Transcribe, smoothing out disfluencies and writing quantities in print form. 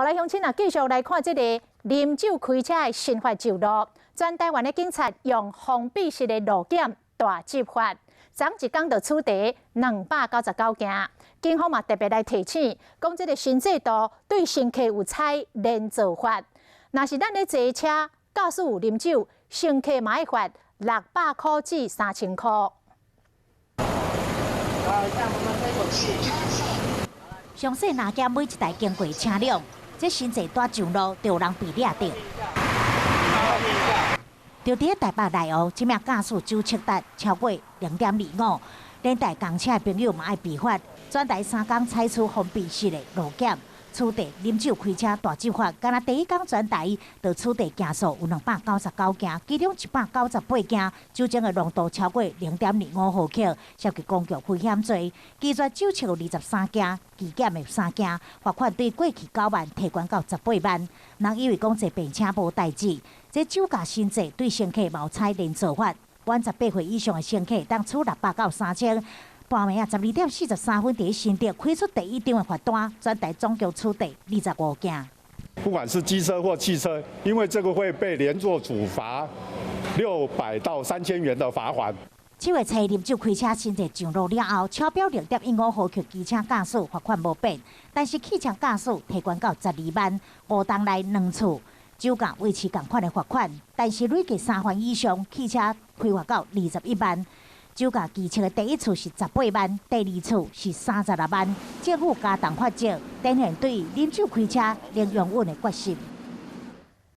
好來，鄉親啊，繼續來看這個啉酒開車的新法上路。全台灣的警察用封閉式的路檢大執法，昨一工就處罰299件。警方嘛特別來提醒，講這個新制度對乘客有採連坐罰。若是咱咧坐車駕駛有啉酒，乘客嘛愛罰600箍至3000箍。詳細若檢每一台經過車輛，這新制拄上路就有人被掠著。就佇台北內湖，這名駕駛酒測值超過0.25，連帶共車的朋友嘛愛被罰。全台3工採取封閉式的路檢，取締啉酒開車大執法。敢若第一工全台就取締件數有299件，其中198件酒精的濃度超過0.25毫克，涉及公共危險罪。拒絕酒測有23件，拒檢有3件，罰款對過去9萬提懸到18萬。人以為講坐便車無代誌，這酒駕新制對乘客嘛有採連坐罰，滿18歲以上的乘客當處600到3000。半暝啊，12點43分，佇新竹開出第一張的罰單，全台總共處罰25件。不管是機車或汽車，因為這個會被連坐處罰600到3000元的罰款。7月初啉酒開車新制上路了後，超標0.15毫克機車駕駛罰款無變，但是汽車駕駛提懸到12萬，5冬內兩次。酒駕維持仝款的罰款，但是累計三犯以上，汽車開罰到21萬。酒駕機車的第一次是18萬，第二次是36萬。政府加重罰則，展現對啉酒開車零容忍的決心。